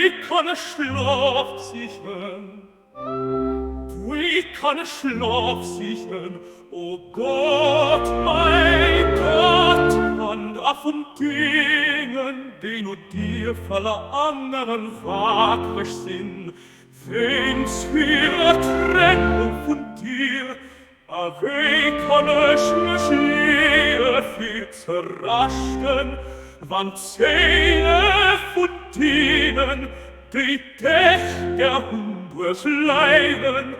Wéi kann ech Schlof sichen? Wéi kann ech Schlof sichen, o Gott, mei Gott, wann da vun denen, déi no dir verlangeren, wakreg sinn, wéinst hirer Trennung vun dir? A wéi kann ech mech leeë fir ze raschten, wann d'Séile vun deenen, déi dech gär hunn, duerch leiden,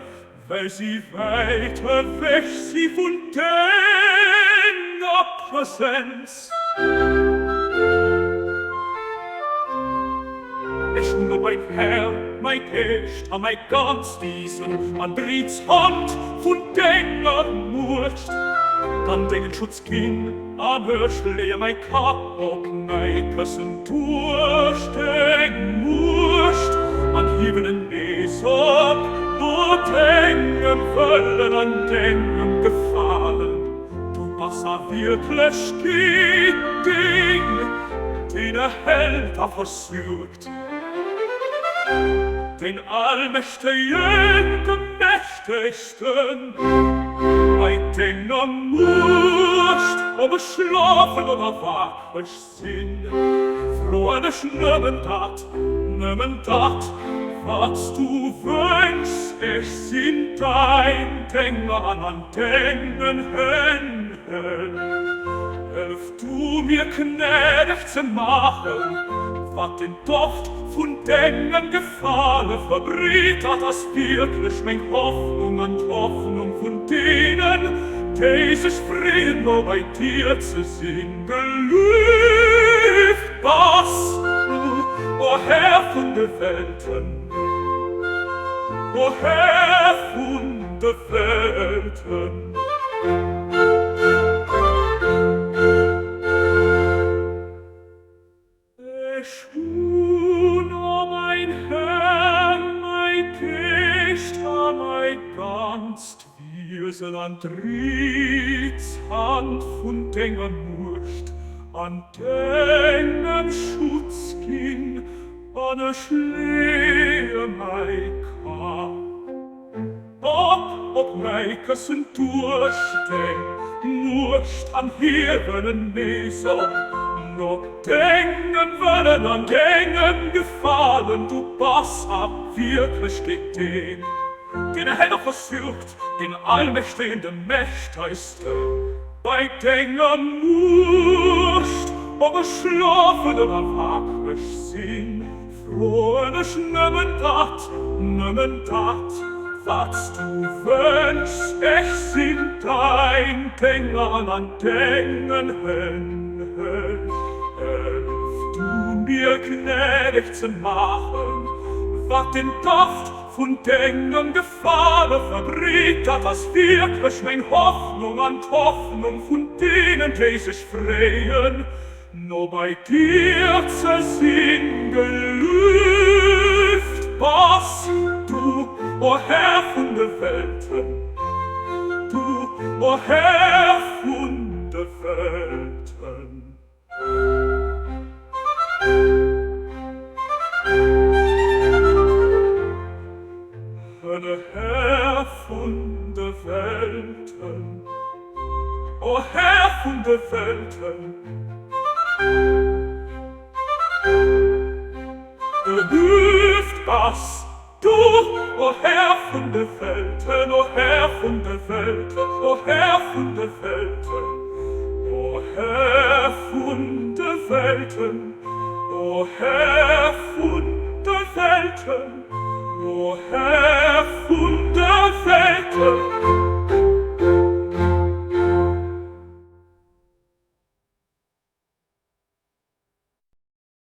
well si wäit ewech si vun denger Presenz? Ech hunn op mein Här, mei Geescht a mei ganzt Wiesen an Driits Hand vun denger Muecht an dengen Schutz ginn, an ech leeë mei Kapp op mei Këssen duerch deng Muecht an hiewen en nees op no dengem Wëllen an dengem Gefalen. Du bass a Wierklechkeet deen, deen erhält a versuergt, Den Allmächtegen, dem Mächtegsten, bei denger Muecht, ob ech schlafen oder wakreg sinn, froen ech nëmmen dat, nëmmen dat, wat s du wënschs, ech sinn dein Dénger an an dengen Händen. Hëllef du mir gnädeg ze maachen, wat den Doft vun dengem Gefale verbreet, dat ass wierklech meng Hoffnung an d'Hoffnung vun deenen, déi sech freeën, no bei dir ze sinn. Gelueft bass du, o Här vun de Welten, o Här vun de Welten. Ech hunn, o mein Här, mei Geescht a mei ganzt Wiesen an d'riets Hand vun denger Muecht an dengem Schutz ginn, an ech leeë mei Kap. Op op mei Këssen duerch deng Muecht an hiewen en nees op no dengem Wëllen an dengem Gefalen. Du bass a Wierklechkeet deen, deen erhält a versuergt, deen Allmächtegen, de Mächtegsten. Bei denger Muecht, ob ech schlofen oder wakreg sinn, Froen ech nëmmen dat, nëmmen dat, wat s du wënschs, ech sinn dein Dénger an an dengen Hänn. Hëllef du mir gnädeg ze maachen, wat den Doft vun dengem Gefale verbreet, dat ass wierklech meng Hoffnung an d'Hoffnung vun deenen, déi sech freeën, No bei dir ze sinn, Gelüft bass du, o Här vun de Welten, du, o Här vun de Welten. Här vun de Welten. O Här vun de Welten, Gelüft bass du, o Här vun de Welten, o Här vun de Welten, o Här vun de Welten, o Här vun de Welten, o Här vun de Welten, o Här vun de Welten.